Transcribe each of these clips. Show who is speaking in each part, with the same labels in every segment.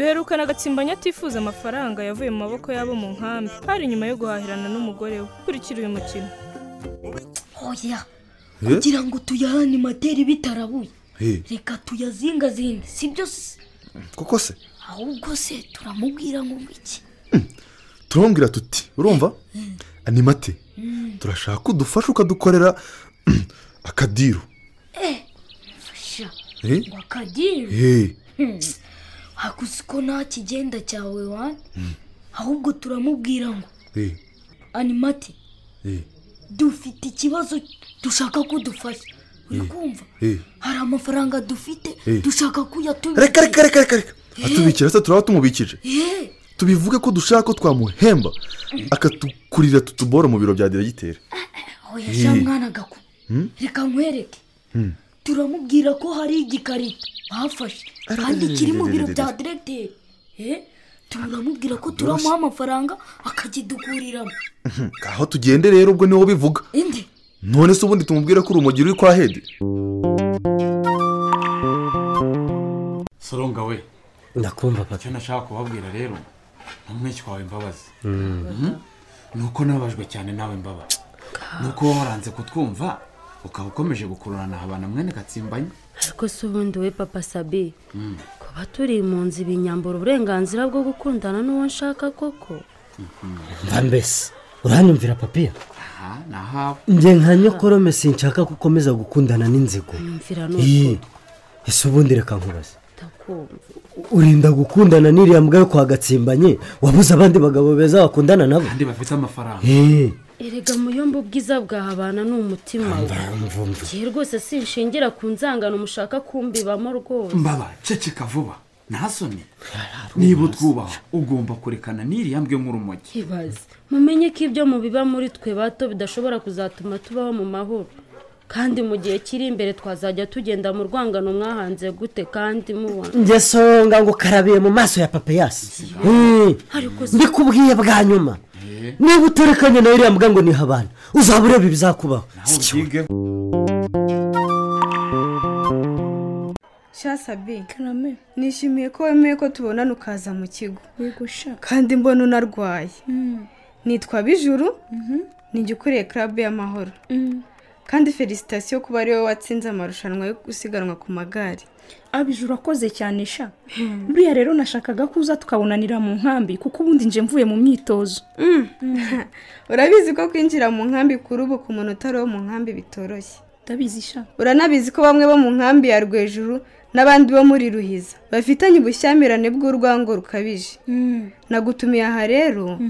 Speaker 1: Duherukana Gatsimbanya atifuza amafaranga yavuye mu maboko yabo mu nkambi, hari nyuma yo guhahirana n'umugore we. Kurikira uyu mukino.
Speaker 2: Oya, kugira ngo tuyahane materi bitarabuye, reka tuyazingazinge, sibyo se?
Speaker 3: Koko se?
Speaker 2: Ahubwo se turamubwira ngo iki?
Speaker 3: Turamubwira tuti, urumva? Animate, turashaka ko udufasha ukadukorera akadiru.
Speaker 2: Fasha. Akadiru? Hakuzi ko nta kigenda cyawe wana. Ahubwo turamubwira ngo Animate, dufite ikibazo dushaka ko dufasha. Uri kumva? Hari amafaranga dufite dushaka kuyatubikira.
Speaker 3: Reka reka reka reka. Atubikira se turaba tumubikije. Tubivuge ko dushaka ko twamuhemba akatukurira tutuboro mu biro bya diregiteri.
Speaker 2: Oya sha mwana gaku. Reka nkwereke. Turamubwira ko hari igikarito bafashe kandi kiri mu biro bya diregiteri. Turamubwira ko turamuha amafaranga akakidukuriramo.
Speaker 3: Aho tugende rero ubwo niho bivuga.
Speaker 2: Indi.
Speaker 3: None se ubundi tumubwira ko urumogi ruri kwa Hedi?
Speaker 4: Soronga we.
Speaker 5: Ndakumva papa.
Speaker 4: Icyo nashaka kubabwira rero umwiki wawe Mbabazi. Nuko nababajwe cyane nawe Mbabazi. Nuko waranze kutwumva ukaba ukomeje gukururana abana mwene Gatsimbanya.
Speaker 6: Ariko se ubundi we papa Sabi, kuba turi mu nzu ibinyambura uburenganzira bwo gukundana n'uwo nshaka koko?
Speaker 5: Mva mbese uranyumvira papiya? Njye nka nyokorome sinshaka ko ukomeza gukundana n'inzigo.
Speaker 6: Nyumvira nuko.
Speaker 5: Ese ubundi reka nkubaze, urinda gukundana n'iriya mbwa yo kwa Gatsimbanye wabuze abandi bagabo beza bakundana nabo
Speaker 4: kandi bafite amafaranga?
Speaker 6: Erega muyombo ubwiza bwahabana ni umutima we. Rwose sinshingira ku nzangano mushaka kumbibamo rwose.
Speaker 4: Mbaba ceceka vuba ntasoni. Niba utwubaha ugomba kurekana n'iriya mbwe nk'urumogi.
Speaker 6: Ibaze mumenye ko ibyo mubiba muri twe bato bidashobora kuzatuma tubaho mu mahoro, kandi mu gihe kiri imbere twazajya tugenda mu rwangano mwahanze gute kandi mubona.
Speaker 5: Njye songa ngo karabiye mu maso ya Papiyasi. Ndikubwiye bwa nyuma, niba uterekanye na iriya mbwa ngo ni habana uzaba ureba ibizakubaho.
Speaker 7: Sabi, nishimiye ko wemeye ko tubonana ukaza mu kigo. Kandi mbona unarwaye. Nitwa Bijuru, nijye ukuriye club y'amahoro. Kandi felicitation kuba ari wowe watsinze amarushanwa yo gusiganwa ku magare.
Speaker 8: Abijuru akoze cyane sha. Buriya rero nashakaga kuza tukabonanira mu nkambi kuko ubundi nje mvuye mu myitozo.
Speaker 7: Urabizi ko kwinjira mu nkambi kuri ubu ku muntu utari wo mu nkambi bitoroshye.
Speaker 8: Ndabizi sha.
Speaker 7: Uranabizi ko bamwe bo mu nkambi ya Rwejuru n'abandi bo muri Ruhiza bafitanye ubushyamirane bw'urwango rukabije. Nagutumiye aha rero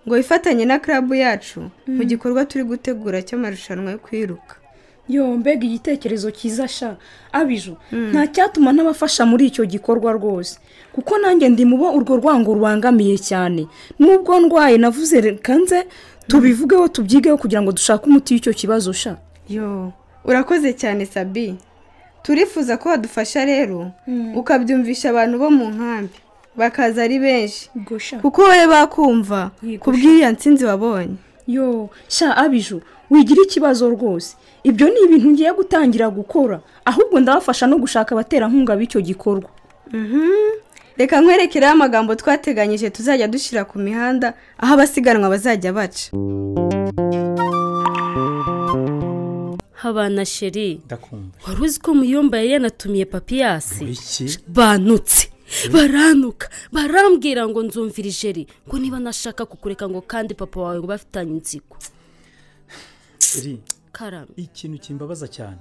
Speaker 7: ngo wifatanye na club yacu mu gikorwa turi gutegura cy'amarushanwa yo kwiruka.
Speaker 8: Yo mbega igitekerezo cyiza sha Abiju, nta cyatuma ntabafasha muri icyo gikorwa rwose, kuko nanjye ndi mubo urwo rwango rubangamiye cyane. Nubwo ndwaye navuze reka nze tubivugeho tubyigeho kugira ngo dushake umuti w'icyo kibazo sha.
Speaker 7: Yo urakoze cyane Sabi. Turifuza ko wadufasha rero ukabyumvisha abantu bo mu nkambi bakaza ari benshi, kuko wowe bakumva kubw'iriya ntsinzi wabonye.
Speaker 8: Yo sha Abiju, wigira ikibazo rwose. Ibyo ni ibintu ngiye gutangira gukora, ahubwo ndabafasha no gushaka abaterankunga b'icyo gikorwa.
Speaker 7: Reka nkwerekereho amagambo twateganyije tuzajya dushyira ku mihanda aho abasiganwa bazajya baca.
Speaker 6: Habana sheri, wari uzi ko muyomba yari yanatumiye Papiyasi? Banutse baranuka barambwira ngo nzumvira ijeri ngo niba nashaka kukureka ngo kandi papa wawe ngo bafitanye inzigo. Karame,
Speaker 9: ikintu kimbabaza cyane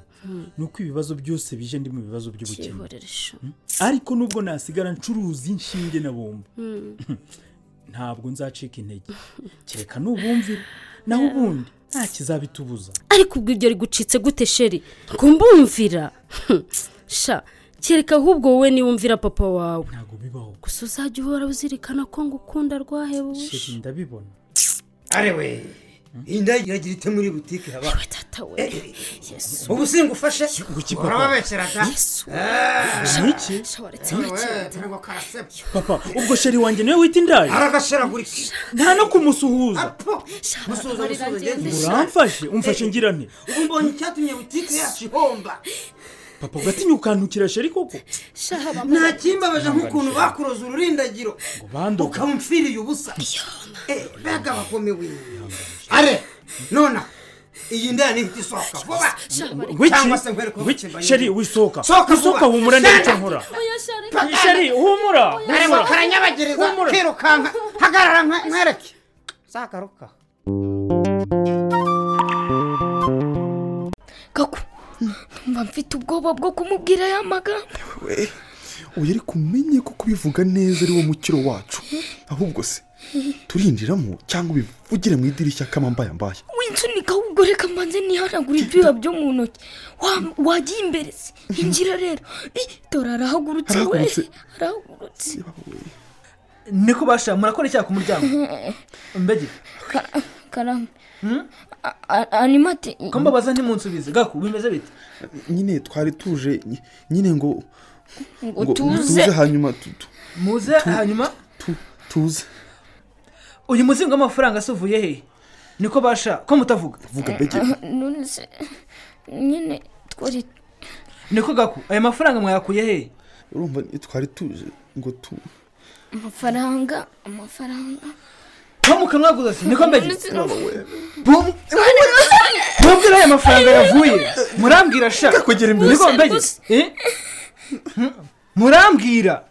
Speaker 9: nuko ibibazo byose bije ndi mu bibazo by'ubukene. Ariko nubwo nasigara ncuruza inshinge na bombo ntabwo nzacika intege, kereka nubumvira, naho ubundi nta kizabitubuza.
Speaker 6: Ariko ubwo ibyo rigucitse gute sheri? Ngo mbumvira sha, kereka ahubwo wowe niwumvira papa wawe.
Speaker 9: Ntabwo bibaho.
Speaker 6: Gusa uzajya uhora uzirikana ko ngukunda rwahebuje.
Speaker 9: Sheri ndabibona.
Speaker 10: Arewe inda iragira ite muri butike haba?
Speaker 6: Tata we. Yesu.
Speaker 10: Ubu singufashe. Urababeshyera ta.
Speaker 6: Yesu.
Speaker 9: Niki? Papa, ubwo sheri wanjye niwe wita indaya?
Speaker 10: Aragashiragurika.
Speaker 9: Nta no kumusuhuza.
Speaker 10: Musuhuza.
Speaker 9: Uramfashe, umfashe ngira nti.
Speaker 10: Ubu mbonye icyatumye butike yacu ihomba.
Speaker 9: Papa ugatinya ukantukira sheri koko?
Speaker 10: Nta kimbabaje nk'ukuntu bakuroza ururindagiro ukamupfiriye ubusa. Mbega bakomewe. Are nona iyi ndaya ni isohoka vuba. Cyangwa se nkwereke ko
Speaker 9: sheri wisohoka. Wisohoka humura ndetse nkora. Sheri humura.
Speaker 10: Arimo karanyabagereza kirukanka hagarara nkwereke. Zagaruka.
Speaker 2: Gaku mba mfite ubwoba bwo kumubwira ya magambo.
Speaker 3: Oya ariko umenye ko kubivuga neza ari wo mukiro wacu. Ahubwo se turinjiramo cyangwa ubivugire mu idirishya kamambaye mbaye.
Speaker 2: Winsunika ahubwo reka mbanze nihanagura ibyuya byo mu ntoki. Wagiye imbere se injira rero. Dore arahagurutse we. Arahagurutse.
Speaker 11: Niko basha murakora icyaha ku muryango. Mbegi.
Speaker 2: Karame. Animate.
Speaker 11: Ko mbabaza ntimunsubize gaku bimeze bite?
Speaker 3: Nyine twari tuje nyine ngo tuze hanyuma
Speaker 11: muze hanyuma
Speaker 3: tuze.
Speaker 11: Uyu muzingo w'amafaranga se uvuye he? Niko basha ko mutavuga?
Speaker 3: Vuga mbege.
Speaker 2: None se nyine twari
Speaker 11: niko gaku aya mafaranga mwayakuye he?
Speaker 3: Urumva twari tuje ngo tu
Speaker 2: amafaranga
Speaker 11: Kamukanwaguza se niko mbege. Mumbwira aya mafaranga yavuye. Murambwira sha.
Speaker 3: Kakugera imbere.
Speaker 11: Niko mbege. Murambwira.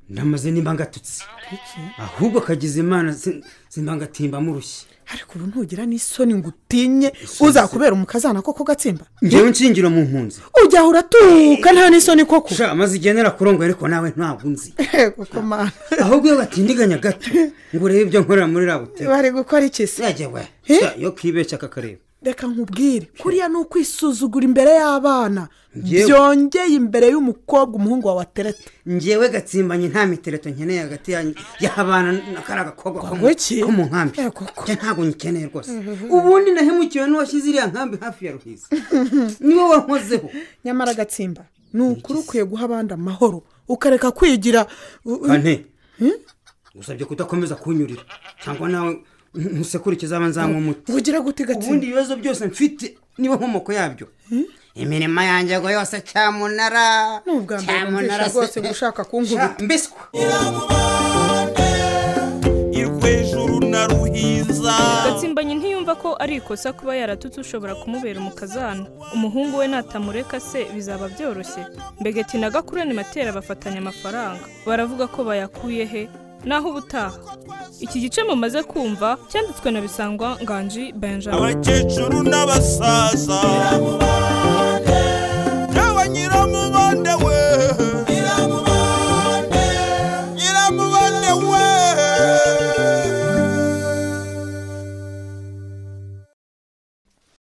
Speaker 10: Ndamaze nimba ngatutse. Ahubwo kagize Imana simba ngatimba mu rushyi.
Speaker 12: Ariko ubu ntugira n'isoni ngo utinye uzakubera umukazana koko gatsimba.
Speaker 10: Ngewe nshingiro mu mpunzi.
Speaker 12: Ujya uratuka nta n'isoni koko.
Speaker 10: Sha amaze igenera kurongo ariko nawe ntabwo nzi.
Speaker 12: Koko mana.
Speaker 10: Ahubwo iyo batindiganya gato ngo urebe ibyo nkorera muri rabute.
Speaker 12: Bari gukora iki se?
Speaker 10: Yaje we. Yo kibeshya kakareba.
Speaker 12: Reka nkubwire kuriya ni ukwisuzugura imbere y'abana byongeye imbere y'umukobwa umuhungu wawe atereta.
Speaker 10: Ngewe gatsimbanye nta mitereto nkeneye hagati y'abana na kariya gakobwa ko mu nkambi. Njye ntabwo nyikeneye rwose. Ubundi nahemukiwe n'uwashyize iriya nkambi hafi ya Ruhiza. Niwe wankozeho.
Speaker 12: Nyamara gatsimba ni ukuri ukwiye guha abandi amahoro ukareka kwigira.
Speaker 10: Kante usabye kudakomeza kunyurira cyangwa nawe ntusekurikiza abanzanywa umuti.
Speaker 12: Ugira gute gatsimba?
Speaker 10: Ubundi ibibazo byose mfite niba nkomoko yabyo. Imirima yanjye ngo yose cyamunara.
Speaker 12: Nubwa mbere numvise rwose gushaka kunkubita.
Speaker 10: Mbiswa.
Speaker 1: Gatsimbanye ntiyumva ko ari ikosa kuba yaratutse ushobora kumubera umukazana. Umuhungu we natamureka se bizaba byoroshye. Mbegeti na Gakurani Matera bafatanya amafaranga. Baravuga ko bayakuye he? Naho ubutaha. Iki gice mumaze kumva cyanditswe na Bisangwa Nganji Benjamin.
Speaker 13: Abakecuru n'abasaza.